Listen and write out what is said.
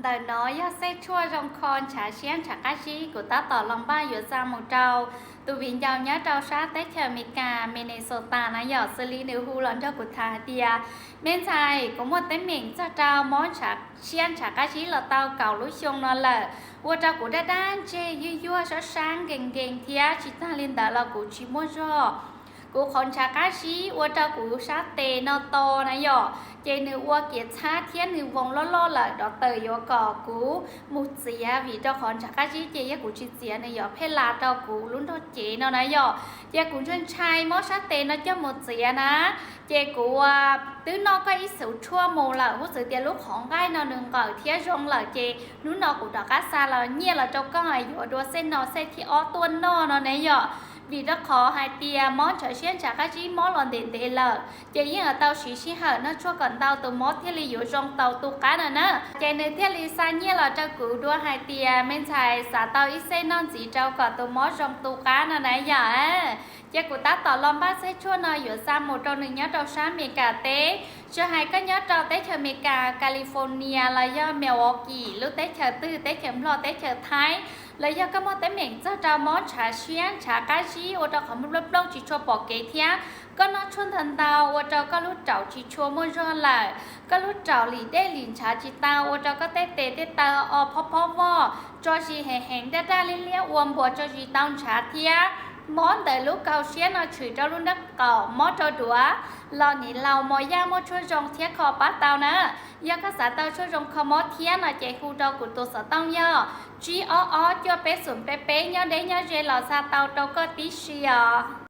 Ntawm no yog xej tshuaj zoo kho ntshav siab ntshav qab zib kuv tab tom los npaj yuav xa mus rau tus viv ncaus nyob rau sab teb chaws Amelikas Minnesota na yom, xws li nws hu los nrog kuv tham hais tias, me ntxhais, kuv muaj teeb meem txog rau mob ntshav siab ntshav qab zib los tau kaum lub xyoo no lawm, ua rau kuv daj daj ntseg, yuag yuag, sab sab, nkees nkees thiab tsis tag li ntawd los kuv tsis muaj zog. Kuv qhov ntshav qab zib ua rau kuv sab tes no to na yom, ces nws ua kiav txhab thiab nws voos loj loj lawm, doctor yuav kom kuv mus txiav, vim rau qhov ntshav qab zib ces yog kuv tsis txiav nws yuav phem las rau kuv lub nrog cev no na yom. Ces kuv ntshai ntshai muab sab tes no coj mus txiav na, ces kuv twb noj koj ib xuv tshuaj mus lawm, huv xwv tias lub qhov nqaij no nws nqawm thiab zoo lawm, ces hnub no kuv rov qab xa los nyiaj los rau koj yuav dua xej no xej thib ob tuaj noj no ne yom. Vim rau qhov hais tias mob ntshav siab ntshav qab zib mob los ntev ntev lawm, ces yeej tau siv sij hawm noj tshuaj kom ntau tus mob thiaj li yuav zoo tau tu qab no na. Ces nws thiaj li xa nyiaj los rau kuv dua hais tias, me ntxhais, xav tau ib xej noj ntxiv rau kom tus mob zoo tu qab no na yom. Ces kuv tab tom los npaj xej tshuaj no yuav xa mus rau nws nyob rau sab Amelikas teb. Tsis hais koj nyob rau teb chaws Amelikas, California los yog Milwaukee, lub teb chaws twg, teb chaws Nplog, teb chaws Thaib, los yog koj muaj teeb meem txog rau mob ntshav siab ntshav qab zib ua rau qhov muag plooj plooj tsis tshua pom kev thiab koj noj tshuaj ntau ntau ua rau koj lub raum tsis tshua muaj zog lawm, koj lub raum lim dej lim ntshav tsis tau ua rau koj tej tes tej taw o phob phob vog, tso zis heev heev, daj daj liab liab, ua npuas tso zis tau ntshav thiab mob ntawm lub kaus siab no tshwm rau lub nraub qaum, mob rau duav, los niam laus mos yaj muaj tshuaj zoo thiab kho pab tau na. Yog koj xav tau tshuaj zoo kho mob thiab no ces hu rau kuv tus xov tooj yog tsib ob ob cuaj peb xoom peb peb, nyob deb nyob ze los xa tau rau koj tib si os.